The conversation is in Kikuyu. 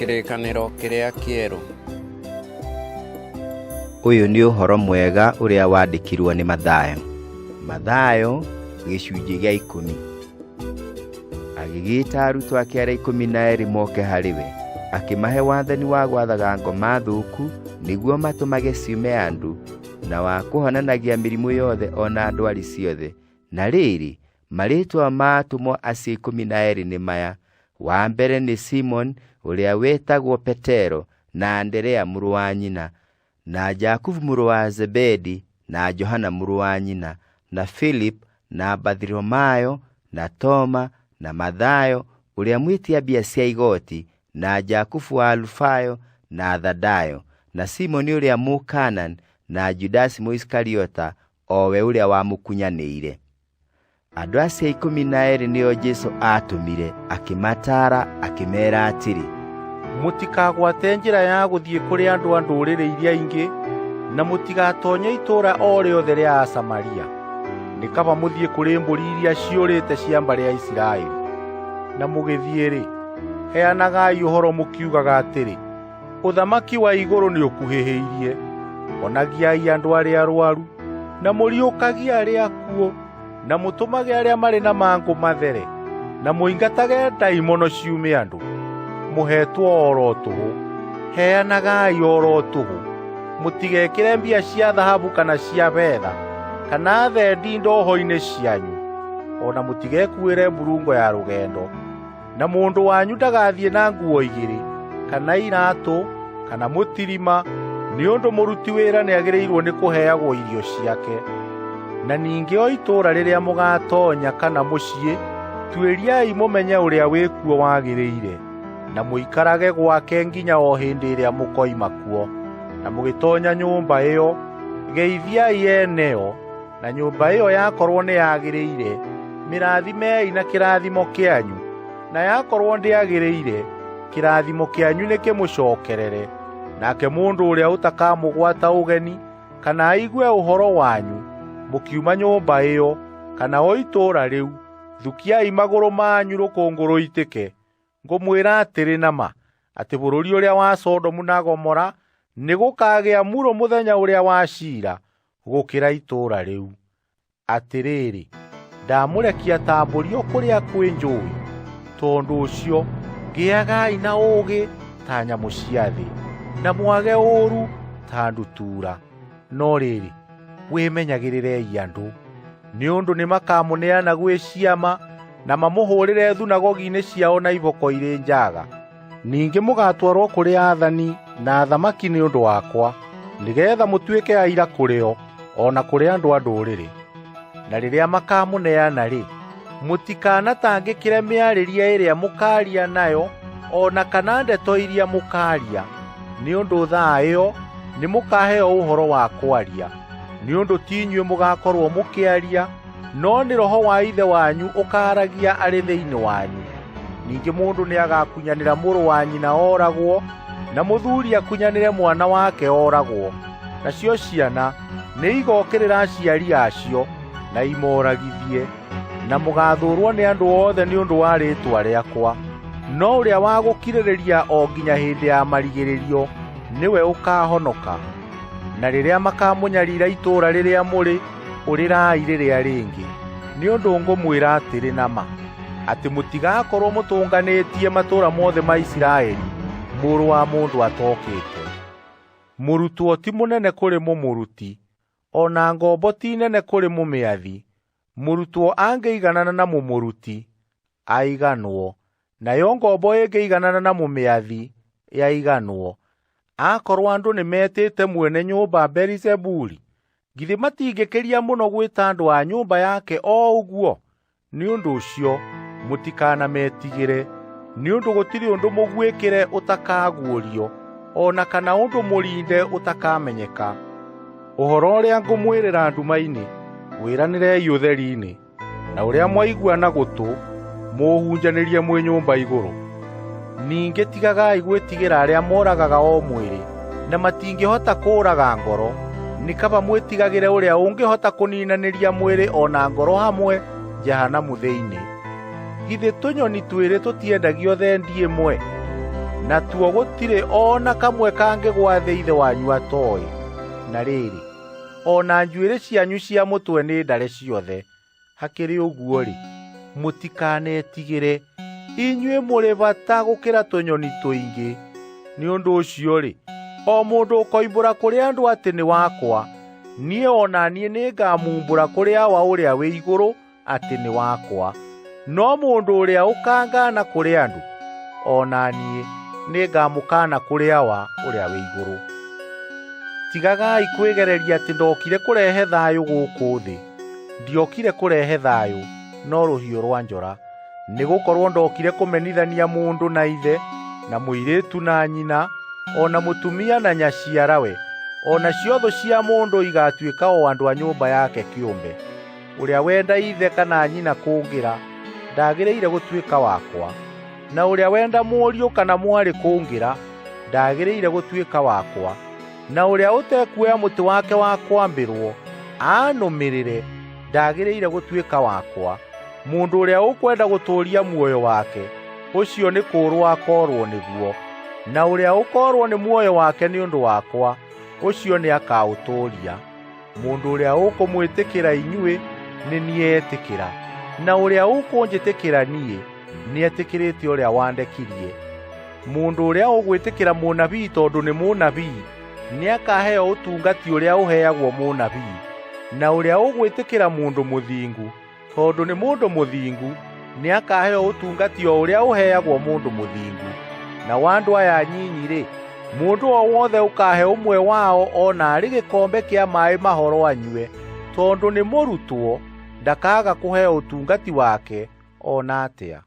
Kĩrĩkanĩro kĩrĩa kĩerũ. Ũyũ nĩ ũhoro mwega ũrĩa wandĩkirwo nĩ Mathayo. Mathayo gĩcunjĩ gĩa 10. Agĩgĩĩta arutwo ake arĩa 12 moke harĩ we, akĩmahe wathani wa gwathaga ngoma thũku nĩguo matũmage ciume andũ, na wa kũhonanagia mĩrimũ yothe o na ndwari ciothe. Na rĩrĩ, marĩĩtwa ma atũmwo acio 12 nĩ maya: wa mbere nĩ Simoni ũrĩa wetagwo Petero, na Anderea mũrũ wa nyina, na Jakubu mũrũ wa Zebedi, na Johana mũrũ wa nyina, na Philip, na Bartholomayo, na Toma, na Mathayo ũrĩa mwĩtia mbia cia igoti, na Jakubu wa Alufayo, na Thadayo, na Simoni ũrĩa Mũkaanani, na Judasi Mũisikariota, o we ũrĩa wamũkunyanĩire. Andũ acio 12 nĩo Jesũ aatũmire, akĩmataara akĩmeera atĩrĩ, Mũtikagwate njĩra ya gũthiĩ kũrĩ andũ a ndũrĩrĩ iria ingĩ, na mũtigatonye itũũra o rĩothe rĩa Asamaria. Nĩ kaba mũthiĩ kũrĩ mbũri iria ciũrĩte cia mbarĩ ya Isiraeli. Na mũgĩthiĩ-rĩ, heanagai ũhoro mũkiugaga atĩrĩ, ũthamaki wa igũrũ nĩũkuhĩhĩirie. Honagiai andũ arĩa arwaru, na mũriũkagie arĩa akuũ, na mũtũmage arĩa marĩ na mangũ mathere, na mũingatage ndaimono ciume andũ. Mũheetwo oro tũhũ, heanagai oro tũhũ. Mũtigekĩre mbia cia thahabu kana cia betha, kana thendi ndoho-inĩ cianyu, o na mũtigekuĩre mburungo ya rũgendo. Na mũndũ wanyu ndagathiĩ na nguo igĩrĩ, kana iratũ, kana mũtirima, nĩ ũndũ mũruti wĩra nĩagĩrĩirwo nĩ kũheagwo irio ciake. Na ningĩ o itũũra rĩrĩa mũgaatoonya kana mũciĩ, tuĩriai mũmenye ũrĩa wĩkuo wagĩrĩire, na mũikarage gwake nginya o hĩndĩ ĩrĩa mũkoima kuo. Na mũgĩtoonya nyũmba ĩyo, geithiai eneo, na nyũmba ĩyo yakorwo nĩ yagĩrĩire, mĩrathimei na kĩrathimo kĩanyu, na yakorwo ndĩagĩrĩire, kĩrathimo kĩanyu nĩkĩmũcookerere. Nake mũndũ ũrĩa ũtakamũgwata ũgeni kana aigue ũhoro wanyu, mũkiuma nyũmba ĩyo kana o itũũra rĩu, thukiai magũrũ manyu rũkũngũ rũitĩke. Ngũmwĩra atĩrĩ na ma, atĩ bũrũri ũrĩa wa Sodomu na Gomora nĩgũkagĩa muro mũthenya ũrĩa wa ciira gũkĩra itũũra rĩu. Atĩrĩrĩ, ndamũrekia ta mbũri o kũrĩa kwĩ njũũĩ. Tondũ ũcio gĩagai na ũũgĩ ta nyamũ cia thĩ, na mwage ũũru ta ndutura. No rĩrĩ, wĩmenyagĩrĩrei andũ, nĩ ũndũ nĩmakamũneana gwĩ ciama, na mamũhũrĩre thunagogi-inĩ ciao na iboko irĩ njaga. Ningĩ mũgatwarwo kũrĩ aathani na athamaki nĩ ũndũ wakwa, nĩgeetha mũtuĩke aira kũrĩ o, o na kũrĩ andũ a ndũrĩrĩ. Na rĩrĩa makamũneana-rĩ, mũtikanatangĩkĩre mĩarĩrie ĩrĩa mũkaaria nayo, o na kana ndeto iria mũkaaria, nĩ ũndũ thaa ĩyo nĩmũkaheo ũhoro wa kwaria. Nĩ ũndũ ti inyuĩ mũgaakorwo mũkĩaria, no nĩ Roho wa Ithe wanyu ũkaaragia arĩ thĩinĩ wanyu. Ningĩ mũndũ nĩagakunyanĩra mũrũ wa nyina oragwo, na mũthuuri akunyanĩre mwana wake oragwo. Nacio ciana nĩigokĩrĩra aciari acio na imoragithie. Na mũgaathũũrwo nĩ andũ othe nĩ ũndũ wa rĩĩtwa rĩakwa. No ũrĩa wa gũkirĩrĩria o nginya hĩndĩ ya marigĩrĩrio nĩwe ũkaahonoka. Na rĩrĩa makamũnyarira itũũra rĩrĩa mũrĩ, ũrĩrai rĩrĩa rĩngĩ. Nĩ ũndũ ngũmwĩra atĩrĩ na ma, atĩ mũtigakorwo mũtũnganĩtie matũũra mothe ma Isiraeli mũrũ wa mũndũ atokĩte. Mũrutwo ti mũnene kũrĩ mũmũruti, o na ngombo ti nene kũrĩ mũmĩathi. Mũrutwo angĩiganana na mũmũruti, aiganwo, nayo ngombo ĩngĩiganana na mũmĩathi, yaiganwo. Akorwo andũ nĩmetĩte mwene nyũmba Beelizebuli, githĩ matingĩkĩria mũno gwĩta andũ a nyũmba yake o ũguo? Nĩ ũndũ ũcio mũtikanametigĩre, nĩ ũndũ gũtirĩ ũndũ mũguĩkĩre ũtakaguũrio, o na kana ũndũ mũrinde ũtakamenyeka. Ũhoro ũrĩa ngũmwĩrĩra nduma-inĩ, wĩranĩrei ũtheri-inĩ, na ũrĩa mwaigua na gũtũ, mũũhunjanĩrie mwĩ nyũmba igũrũ. Ningĩ tigagai gwĩtigĩra arĩa moragaga o mwĩrĩ, na matingĩhota kũũraga ngoro. Nĩ kaba mwĩtigagĩre ũrĩa ũngĩhota kũninanĩria mwĩrĩ o na ngoro hamwe jehanamu thĩinĩ. Githĩ tũnyoni twĩrĩ tũtiendagio thendi ĩmwe? Natuo gũtirĩ o na kamwe kangĩgwa thĩ Ithe wanyu atooĩ. Na rĩrĩ, o na njuĩrĩ cianyu cia mũtwe nĩ ndare ciothe. Hakĩrĩ ũguo-rĩ, mũtikanetigĩre, inyuĩ mũrĩ bata gũkĩra tũnyoni tũingĩ. Nĩ ũndũ ũcio-rĩ, o mũndũ ũkoimbũra kũrĩ andũ atĩ nĩ wakwa, niĩ o na niĩ nĩngamumbũra kũrĩ Awa ũrĩa wĩ igũrũ atĩ nĩ wakwa. No mũndũ ũrĩa ũkangaana kũrĩ andũ, o na niĩ nĩngamũkaana kũrĩ Awa ũrĩa wĩ igũrũ. Tigagai kwĩgereria atĩ ndokire kũrehe thayũ gũkũ thĩ. Ndiokire kũrehe thayũ, no rũhiũ rwa njora. Nĩgũkorwo ndokire kũmenithania mũndũ na ithe, na mũirĩtu na nyina, o na mũtumia na nyaciarawe. O nacio thũ cia mũndũ igatuĩka o andũ a nyũmba yake kĩũmbe. Ũrĩa wenda ithe kana nyina kũngĩra, ndagĩrĩire gũtuĩka wakwa. Na ũrĩa wenda mũriũ kana mwarĩ kũngĩra, ndagĩrĩire gũtuĩka wakwa. Na ũrĩa ũtekuoya mũtĩ wake wa kwambĩrwo anũmĩrĩre, ndagĩrĩire gũtuĩka wakwa. Mũndũ ũrĩa ũkwenda gũtũũria muoyo wake, ũcio nĩ kũũrwo akoorwo nĩguo, na ũrĩa ũkoorwo nĩ muoyo wake nĩ ũndũ wakwa, ũcio nĩakaũtũũria. Mũndũ ũrĩa ũkũmwĩtĩkĩra inyuĩ nĩ niĩ etĩkĩra, na ũrĩa ũkũnjĩtĩkĩra niĩ nĩetĩkĩrĩte ũrĩa wandekirie. Mũndũ ũrĩa ũgwĩtĩkĩra mũnabii tondũ nĩ mũnabii nĩakaheo ũtungati ũrĩa ũheagwo mũnabii, na ũrĩa ũgwĩtĩkĩra mũndũ mũthingu tondũ nĩ mũndũ mũthingu nĩakaheo ũtungati o ũrĩa ũheagwo mũndũ mũthingu. Nao andũ aya anyinyi-rĩ, mũndũ o wothe ũkaahe ũmwe wao o na arĩ gĩkombe kĩa maaĩ mahoro anyue, tondũ nĩ mũrutwo, ndakaaga kũheo ũtungati wake o na atĩa.